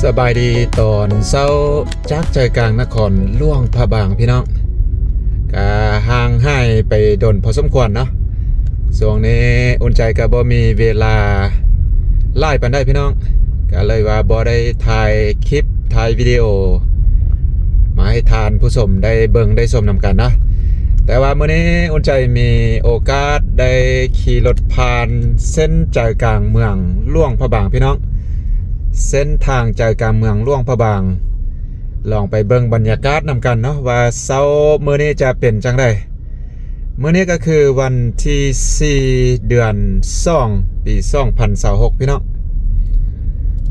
ສະບາຍດີຕອນເຊົ້າຈາກໃຈກາງນະຄອນຫຼວງພະບາງພີ່ນ້ອງ. ກະຫ່າງຫາຍໄປດົນພໍສົມຄວນເນາະ. ຊ່ວງນີ້ອຸ່ນໃຈກະບໍ່ມີເວລາຫຼາຍປານໃດພີ່ນ້ອງ, ກະເລີຍວ່າບໍ່ໄດ້ຖ່າຍຄລິບ ຖ່າຍວິດີໂອມາໃຫ້ທ່ານຜູ້ຊົມໄດ້ເບິ່ງໄດ້ຊົມນຳກັນເນາະ. ແຕ່ວ່າມື້ນີ້ອຸ່ນໃຈມີໂອກາດໄດ້ຂີ່ລົດຜ່ານເສັ້ນໃຈກາງເມືອງຫຼວງພະບາງພີ່ນ້ອງ. ເສັ້ນທາງໃຈກາງເມືອງຫຼວງພະບາງ, ລອງໄປເບິ່ງບັນຍາກາດນຳກັນເນາະ ວ່າເຊົ້າມື້ນີ້ຈະເປັນຈັ່ງໃດ. ມື້ນີ້ກໍຄືວັນທີສີ່ ເດືອນສອງ ປີສອງພັນຊາວຫົກ ພີ່ນ້ອງ,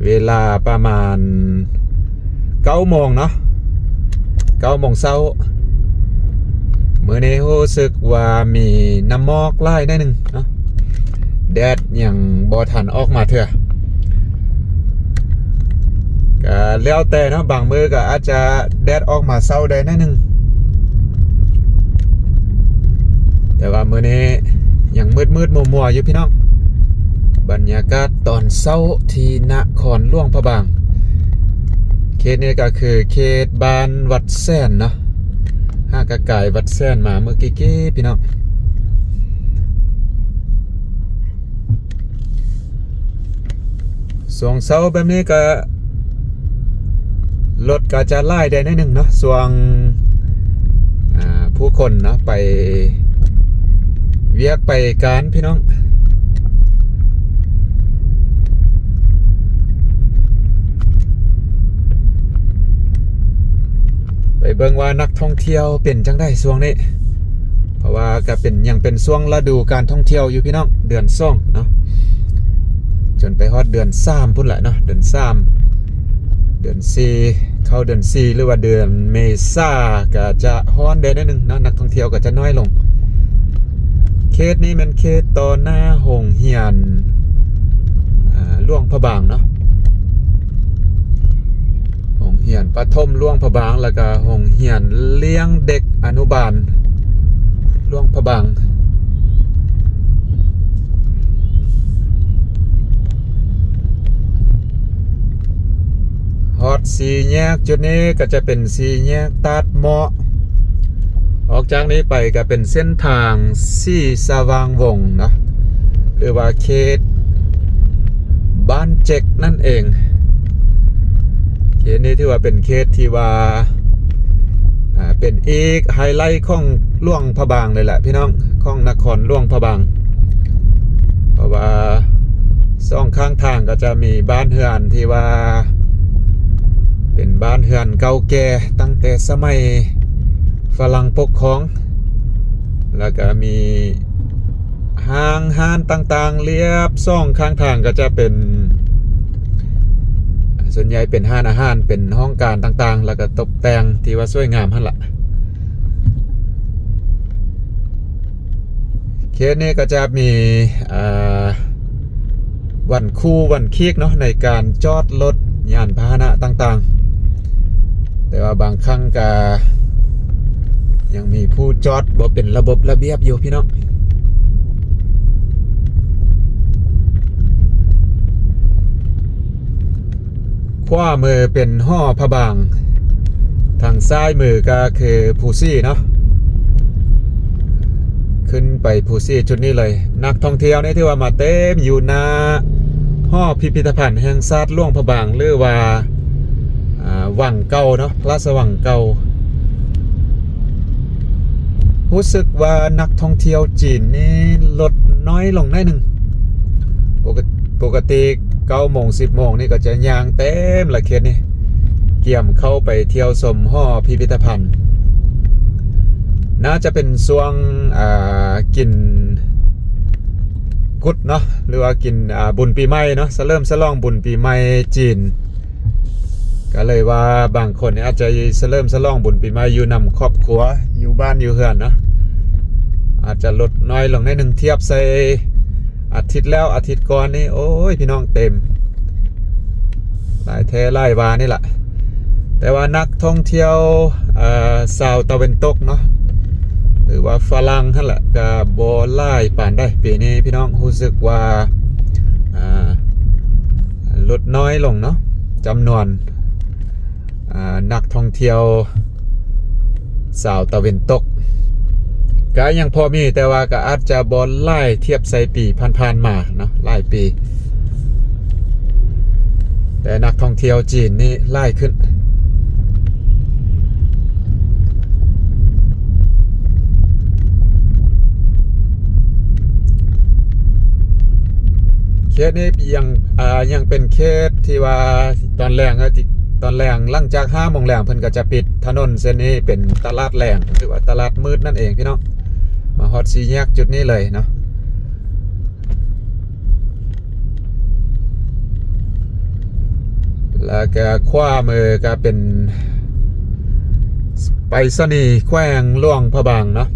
ເວລາປະມານເກົ້າໂມງເນາະ, ເກົ້າໂມງເຊົ້າ. ມື້ນີ້ຮູ້ສຶກວ່າມີນ້ຳໝອກຫຼາຍໜ້ອຍໜຶ່ງເນາະ, ແດດຍັງບໍ່ທັນອອກມາເທື່ອ. ກະແລ້ວແຕ່ເນາະ, ບາງມື້ກະອາດຈະແດດອອກມາເຊົ້າໄດ້ໜ້ອຍໜຶ່ງ, ແຕ່ວ່າມື້ນີ້ຍັງມືດໆມົວໆຢູ່ພີ່ນ້ອງ. ບັນຍາກາດຕອນເຊົ້າທີ່ນະຄອນຫຼວງພະບາງ, ເຂດນີ້ກະຄືເຂດບ້ານວັດແສນເນາະ, ຫາກະກາຍວັດແສນມາເມື່ອກີ້ໆ ພີ່ນ້ອງ. ຊ່ວງເຊົ້າແບບນີ້ກະ ລົດກະຈະຫຼາຍແດ່ໜ້ອຍໜຶ່ງເນາະ, ຊ່ວງ ອາ ຜູ້ຄົນເນາະ ໄປວຽກໄປການພີ່ນ້ອງ. ໄປເບິ່ງວ່ານັກທ່ອງທ່ຽວເປັນຈັ່ງໃດຊ່ວງນີ້, ເພາະວ່າກະເປັນ ຍັງເປັນຊ່ວງລະດູການທ່ອງທ່ຽວຢູ່ພີ່ນ້ອງ, ເດືອນສອງເນາະ ຈົນໄປຮອດເດືອນສາມພຸ້ນແຫຼະເນາະ, ເດືອນສາມ ເດືອນສີ່ ເຂົ້າເດືອນສີ່ ຫຼືວ່າເດືອນເມສາ ກະຈະຮ້ອນແດ່ໜ້ອຍໜຶ່ງເນາະ, ນັກທ່ອງທ່ຽວກະຈະນ້ອຍລົງ. ເຂດນີ້ແມ່ນເຂດຕໍ່ໜ້າໂຮງຮຽນ ອາ ຫຼວງພະບາງເນາະ. ໂຮງຮຽນປະຖົມຫຼວງພະບາງ ແລ້ວກະໂຮງຮຽນລ້ຽງເດັກອະນຸບານຫຼວງພະບາງ. ຮອດສີ່ແຍກຈຸດນີ້ກະຈະເປັນສີ່ແຍກຕາດເໝາະ. ອອກຈາກນີ້ໄປກະເປັນເສັ້ນທາງສີສະຫວ່າງວົງເນາະ ຫຼືວ່າເຂດບ້ານເຈັກນັ້ນເອງ. ເຂດນີ້ຖືວ່າເປັນເຂດທີ່ວ່າ ອາ ເປັນອີກໄຮໄລຂອງຫຼວງພະບາງເລີຍແຫຼະພີ່ນ້ອງ, ຂອງນະຄອນຫຼວງພະບາງ, ເພາະວ່າສອງຂ້າງທາງກໍຈະມີບ້ານເຮືອນທີ່ວ່າເປັນບ້ານເຮືອນເກົ່າແກ່ຕັ້ງແຕ່ສະໄໝຝຣັ່ງປົກຄອງ, ແລ້ວກໍມີ ຫ້າງຮ້ານຕ່າງໆ ລຽບສອງຂ້າງທາງກໍຈະເປັນ ສ່ວນໃຫຍ່ເປັນຮ້ານອາຫານ ເປັນຫ້ອງການຕ່າງໆ ແລ້ວກໍຕົບແຕ່ງທີ່ວ່າສວຍງາມຫັ້ນລະ. ເຂດນີ້ກໍຈະມີ ເອີ ວັນຄູວັນຄີກເນາະ ໃນການຈອດລົດຍານພາຫະນະຕ່າງໆ, ແຕ່ວ່າບາງຄັ້ງກະຍັງມີຜູ້ຈອດບໍ່ເປັນລະບົບລະບຽບຢູ່ພີ່ນ້ອງ. ຂວາມືເປັນຫໍພະບາງ, ທາງຊ້າຍມືກໍຄືພູສີເນາະ. ຂຶ້ນໄປພູສີຈຸດນີ້ເລີຍ, ນັກທ່ອງທ່ຽວນີ້ຖືວ່າມາເຕັມຢູ່ໜ້າຫໍພິພິທະພັນແຫ່ງຊາດຫຼວງພະບາງ ຫຼືວ່າ ອ່າ ວັງເກົ່າເນາະ, ພະລາຊະວັງເກົ່າ. ຮູ້ສຶກວ່ານັກທ່ອງທ່ຽວຈີນນີ້ລົດນ້ອຍລົງໜ້ອຍໜຶ່ງ. ປົກກະ ປົກກະຕິເກົ້າໂມງ ສິບໂມງນີ້ກໍຈະຍ່າງເຕັມລະເຂດນີ້, ກຽມເຂົ້າໄປທ່ຽວຊົມຫໍພິພິທະພັນ. ໜ້າຈະເປັນຊ່ວງ ອ່າ ກິນກຸດເນາະ ຫຼືວ່າກິນ ອ່າ ບຸນປີໃໝ່ເນາະ, ສະເຫຼີມສະຫຼອງບຸນປີໃໝ່ຈີນ. ກໍເລີຍວ່າບາງຄົນນີ້ອາດຈະສະເຫຼີມສະຫຼອງບຸນປີໃໝ່ຢູ່ນຳຄອບຄົວ ຢູ່ບ້ານຢູ່ເຮືອນເນາະ, ອາດຈະລົດນ້ອຍລົງໜ້ອຍໜຶ່ງ ທຽບໃສ່ອາທິດແລ້ວອາທິດກ່ອນນີ້ ໂອ້ຍ ພີ່ນ້ອງ ເຕັມ ຫຼາຍແທ້ຫຼາຍວ່ານີ້ລະ. ແຕ່ວ່ານັກທ່ອງທ່ຽວ ເອີ ຊາວຕາເວັນຕົກເນາະ ຫຼືວ່າຝຣັ່ງຫັ້ນລະ ກະບໍ່ຫຼາຍປານໃດ. ປີນີ້ພີ່ນ້ອງ ຮູ້ສຶກວ່າ ອ່າ ລົດນ້ອຍລົງເນາະ. ຈຳນວນ ອາ ນັກທ່ອງທ່ຽວຊາວຕາເວັນຕົກ ກະຍັງພໍມີ ແຕ່ວ່າກະອາດຈະບໍ່ຫຼາຍທຽບໃສ່ປີຜ່ານໆມາເນາະ ຫຼາຍປີ ແຕ່ນັກທ່ອງທ່ຽວຈີນນີ້ຫຼາຍຂຶ້ນ. ເຂດນີ້ຍັງ ອ່າ ຍັງເປັນເຂດທີ່ວ່າຕອນແລງ ເອີ ຕອນແລງ ຫຼັງຈາກຫ້າໂມງແລງ ເພິ່ນກໍຈະປິດຖະໜົນເສັ້ນນີ້ເປັນຕະຫຼາດແລງ ຫຼືວ່າຕະຫຼາດມືດນັ້ນເອງພີ່ນ້ອງ. ມາຮອດສີ່ແຍກຈຸດນີ້ເລີຍເນາະ. ແລ້ວກະຂວາມືກະເປັນໄປສະນີແຂວງຫຼວງພະບາງເນາະ.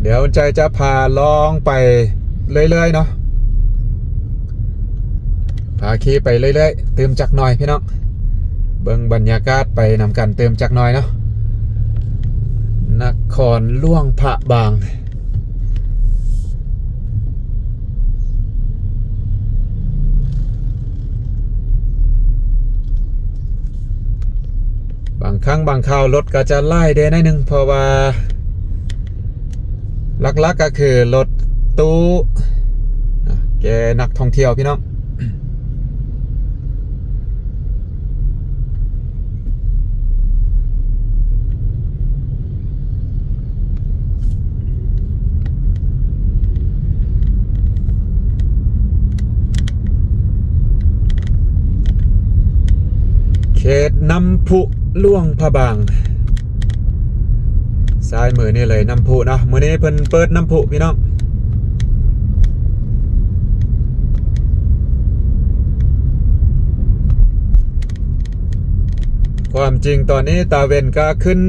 ດຽວອຸ່ນໃຈຈະພາລອງໄປເລື້ອຍໆເນາະ. ພາຂີ່ໄປເລື້ອຍໆ ຕື່ມຈັກໜ່ອຍພີ່ນ້ອງ ເບິ່ງບັນຍາກາດໄປນຳກັນຕື່ມຈັກໜ່ອຍເນາະ. ນະຄອນຫຼວງພະບາງ ບາງຄັ້ງບາງຄາວລົດກໍຈະຫຼາຍແດ່ໜ້ອຍໜຶ່ງ ເພາະວ່າ ຫຼັກໆກໍຄືລົດຕູ້ນະ ແກ່ນັກທ່ອງທ່ຽວພີ່ນ້ອງ. ເຂດນ້ຳພຸ ຫຼວງພະບາງ ຊ້າຍມືນີ້ເລີຍ ນ້ຳພຸເນາະ. ມື້ນີ້ເພິ່ນເປີດນ້ຳພຸພີ່ນ້ອງ. ຄວາມຈິງຕອນນີ້ຕາເວັນກໍຂຶ້ນ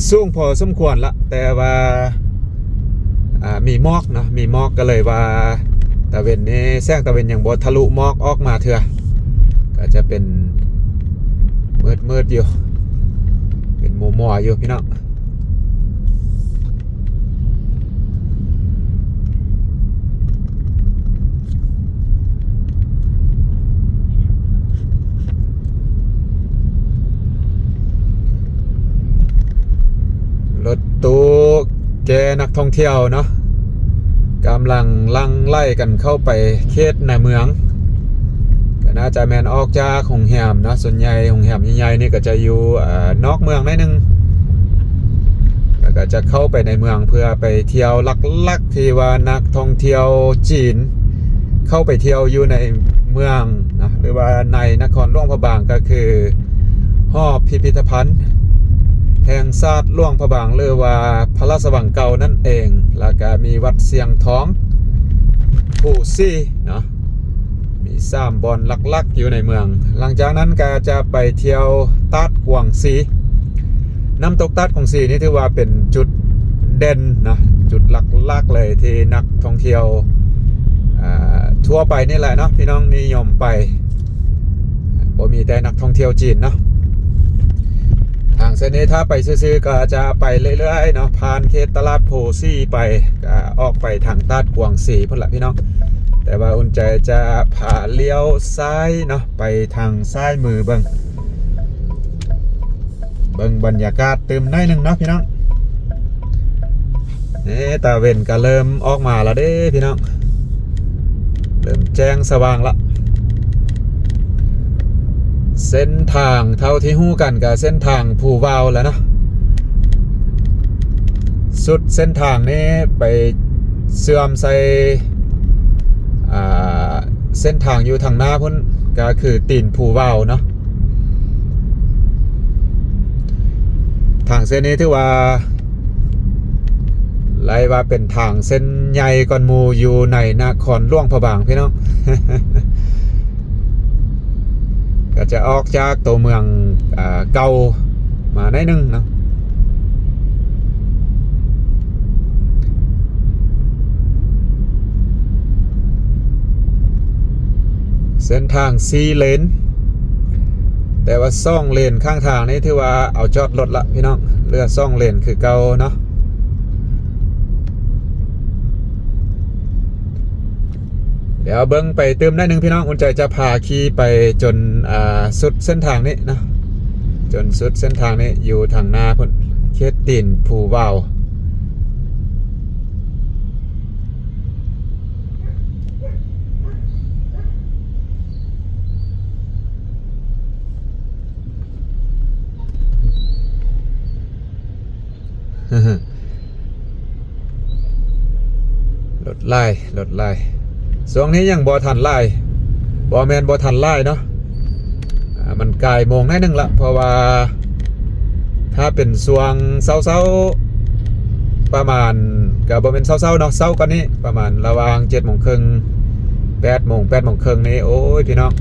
ສູງພໍສົມຄວນລະ ແຕ່ວ່າ ອ່າ ມີໝອກເນາະ ມີໝອກ ກໍເລີຍວ່າຕາເວັນນີ້ ແສງຕາເວັນຍັງບໍ່ທະລຸໝອກອອກມາເທື່ອ ກໍຈະເປັນມືດໆຢູ່ ເປັນມົວໆຢູ່ພີ່ນ້ອງ. ລົດຕູ້ແກ່ນັກທ່ອງທ່ຽວເນາະ ກຳລັງຫຼັ່ງໄຫຼກັນເຂົ້າໄປເຂດໃນເມືອງ ກໍໜ້າຈະແມ່ນອອກຈາກໂຮງແຮມເນາະ. ສ່ວນໃຫຍ່ໂຮງແຮມໃຫຍ່ໆນີ້ກໍຈະຢູ່ ເອີ ນອກເມືອງໜ້ອຍໜຶ່ງ ແລ້ວກໍຈະເຂົ້າໄປໃນເມືອງເພື່ອໄປທ່ຽວ. ຫຼັກໆທີ່ວ່ານັກທ່ອງທ່ຽວຈີນເຂົ້າໄປທ່ຽວຢູ່ໃນເມືອງເນາະ ຫຼືວ່າໃນນະຄອນຫຼວງພະບາງ ກໍຄືຫໍພິພິທະພັນແຫ່ງຊາດຫຼວງພະບາງ ຫຼືວ່າພະລາຊະວັງເກົ່ານັ້ນເອງ ແລ້ວກໍມີວັດຊຽງທອງ ພູສີເນາະ. ມີສາມບ່ອນຫຼັກໆຢູ່ໃນເມືອງ. ຫຼັງຈາກນັ້ນກໍຈະໄປທ່ຽວຕາດກວາງຊີ. ນ້ຳຕົກຕາດກວາງຊີນີ້ຖືວ່າເປັນຈຸດເດັ່ນເນາະ ຈຸດຫຼັກໆເລີຍທີ່ນັກທ່ອງທ່ຽວ ອ່າ ທົ່ວໄປນີ້ແຫຼະເນາະ ພີ່ນ້ອງນິຍົມໄປ ບໍ່ມີແຕ່ນັກທ່ອງທ່ຽວຈີນເນາະ. ທາງເສັ້ນນີ້ຖ້າໄປຊື່ໆ ກໍຈະໄປເລື້ອຍໆເນາະ ຜ່ານເຂດຕະຫຼາດໂພສີໄປ ກໍອອກໄປທາງຕາດກວາງຊີພຸ້ນລະພີ່ນ້ອງ. ແຕ່ວ່າອຸ່ນໃຈຈະພາລ້ຽວຊ້າຍເນາະ ໄປທາງຊ້າຍມືເບິ່ງ ເບິ່ງບັນຍາກາດຕື່ມໜ້ອຍໜຶ່ງເນາະພີ່ນ້ອງ. ນີ້ຕາເວັນກໍເລີ່ມອອກມາແລ້ວເດ້ພີ່ນ້ອງ ເລີ່ມແຈ້ງສະຫວ່າງລະ. ເສັ້ນທາງເທົ່າທີ່ຮູ້ກັນກໍເສັ້ນທາງພູວາວແຫຼະເນາະ. ສຸດເສັ້ນທາງນີ້ໄປເຊື່ອມໃສ່ ອ່າ ເສັ້ນທາງຢູ່ທາງໜ້າພຸ້ນ ກໍຄືຕີນພູວາວເນາະ. ທາງເສັ້ນນີ້ຖືວ່າ ໄລ່ວ່າເປັນທາງເສັ້ນໃຫຍ່ກ່ອນໝູ່ຢູ່ໃນນະຄອນຫຼວງພະບາງພີ່ນ້ອງ. ກໍຈະອອກຈາກຕົວເມືອງ ອາ ເກົ່າມາໜ້ອຍໜຶ່ງເນາະ. ເສັ້ນທາງສີ່ເລນ ແຕ່ວ່າສອງເລນຂ້າງທາງນີ້ຖືວ່າເອົາຈອດລົດລະພີ່ນ້ອງ ເຫຼືອສອງເລນຄືເກົ່າເນາະ. ດຽວເບິ່ງໄປຕື່ມໜ້ອຍໜຶ່ງພີ່ນ້ອງ, ອຸ່ນໃຈຈະພາຂີ່ໄປຈົນ ອ່າ ສຸດເສັ້ນທາງນີ້ເນາະ, ຈົນສຸດເສັ້ນທາງນີ້ ຢູ່ທາງໜ້າພຸ້ນ ເຂດຕີນພູວາວ. ລົດຫຼາຍ ລົດຫຼາຍ, ຊ່ວງນີ້ຍັງບໍ່ທັນຫຼາຍ, ບໍ່ແມ່ນບໍ່ທັນຫຼາຍເນາະ, ອ່າ ມັນກາຍໂມງໜ້ອຍໜຶ່ງລະ, ເພາະວ່າ ຖ້າເປັນຊ່ວງເຊົ້າໆ ປະມານ ກະບໍ່ແມ່ນເຊົ້າໆເນາະ, ເຊົ້າກວ່ານີ້ ປະມານລະຫວ່າງເຈັດໂມງເຄິ່ງ ແປດໂມງ ແປດໂມງເຄິ່ງນີ້ ໂອ້ຍ ພີ່ນ້ອງ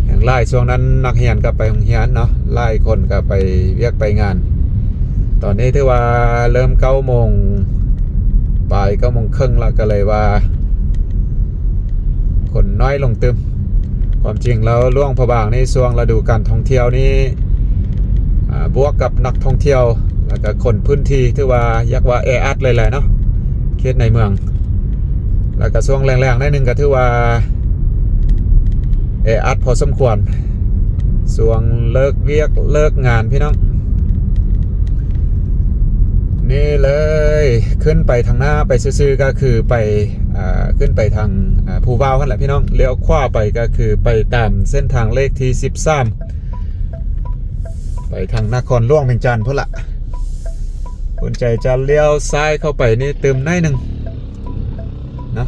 ແຮ່ງຫຼາຍ. ຊ່ວງນັ້ນນັກຮຽນກໍໄປໂຮງຮຽນເນາະ, ຫຼາຍຄົນກໍໄປວຽກໄປງານ. ຕອນນີ້ຖືວ່າເລີ່ມເກົ້າໂມງປາຍ ເກົ້າໂມງເຄິ່ງລະ, ກໍເລີຍວ່າ ຄົນນ້ອຍລົງຕື່ມ. ຄວາມຈິງແລ້ວ ຫຼວງພະບາງນີ້ ຊ່ວງລະດູການທ່ອງທ່ຽວນີ້ ອ່າ ບວກກັບນັກທ່ອງທ່ຽວ ແລ້ວກະຄົນພື້ນທີ່ ຖືວ່າ ຢາກວ່າແອອັດຫຼາຍໆເນາະ ເຂດໃນເມືອງ. ແລ້ວກະຊ່ວງແລງໆໜ້ອຍໜຶ່ງ ກະຖືວ່າແອອັດພໍສົມຄວນ, ຊ່ວງເລີກວຽກເລີກງານ ພີ່ນ້ອງ. ນີ້ເລີຍ ຂຶ້ນໄປທາງໜ້າໄປຊື່ໆ ກໍຄືໄປ ອ່າ ຂຶ້ນໄປທາງ ອ່າ ພູວາວຫັ້ນແຫຼະພີ່ນ້ອງ, ລ້ຽວຂວາໄປກໍຄືໄປຕາມເສັ້ນທາງເລກທີສິບສາມ ໄປທາງນະຄອນຫຼວງວຽງຈັນພຸ້ນລະ. ອຸ່ນໃຈຈະລ້ຽວຊ້າຍເຂົ້າໄປນີ້ຕື່ມໜ້ອຍໜຶ່ງເນາະ.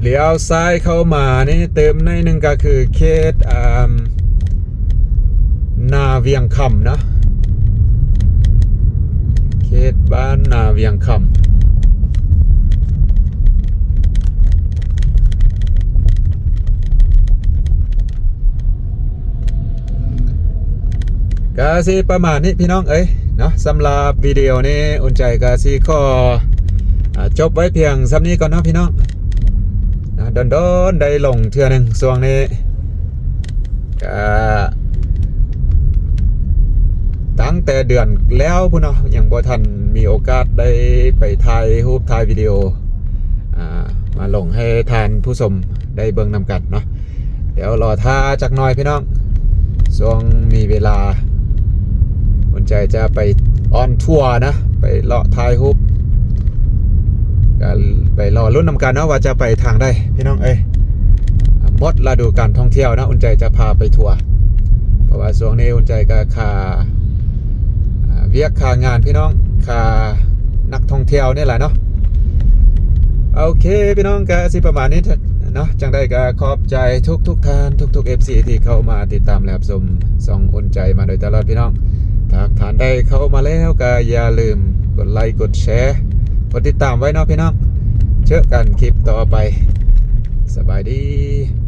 ລ້ຽວຊ້າຍເຂົ້າມານີ້ຕື່ມໜ້ອຍໜຶ່ງ ກໍຄືເຂດ ອ່າ ນາວຽງຄຳເນາະ, ເຂດບ້ານນາວຽງຄຳ. ກະຊິປະມານນີ້ພີ່ນ້ອງເອີຍເນາະ, ສຳລັບວິດີໂອນີ້ ອຸ່ນໃຈກະຊິຂໍ ອ່າ ຈົບໄວ້ພຽງສ່ຳນີ້ກ່ອນເນາະພີ່ນ້ອງເນາະ. ດົນໆໄດ້ລົງເທື່ອໜຶ່ງ, ຊ່ວງນີ້ກະຕັ້ງແຕ່ເດືອນແລ້ວພຸ້ນເນາະ, ຍັງບໍ່ທັນມີໂອກາດໄດ້ໄປຖ່າຍຮູບຖ່າຍວິດີໂອ ອ່າ ມາລົງໃຫ້ທ່ານຜູ້ຊົມໄດ້ເບິ່ງນຳກັນເນາະ. ດຽວລໍຖ້າຈັກໜ່ອຍພີ່ນ້ອງ, ຊ່ວງມີເວລາ ອຸ່ນໃຈຈະໄປອອນທົວນະ, ໄປເລາະຖ່າຍຮູບ, ກະໄປລໍລຸ້ນນຳກັນເນາະ ວ່າຈະໄປທາງໃດພີ່ນ້ອງເອີຍ. ໝົດລະດູການທ່ອງທ່ຽວເນາະ, ອຸ່ນໃຈຈະພາໄປທົ່ວ, ເພາະວ່າຊ່ວງນີ້ອຸ່ນໃຈກະຄາ ອ່າ ວຽກຄາງານພີ່ນ້ອງ, ຄານັກທ່ອງທ່ຽວນີ້ແຫຼະເນາະ. ໂອເຄພີ່ນ້ອງ, ກະຊິປະມານນີ້ເນາະ, ຈັ່ງໃດກະຂອບໃຈທຸກໆທ່ານ ທຸກໆເອັຟຊີ ທີ່ເຂົ້າມາຕິດຕາມແລະຮັບຊົມຊ່ອງອຸ່ນໃຈມາໂດຍຕະຫຼອດພີ່ນ້ອງ. ຖ້າທ່ານໃດເຂົ້າມາແລ້ວກະຢ່າລືມກົດໄລ ກົດແຊ ກົດຕິດຕາມໄວ້ເນາະພີ່ນ້ອງ. ເຈີກັນຄລິບຕໍ່ໄປ, ສະບາຍດີ.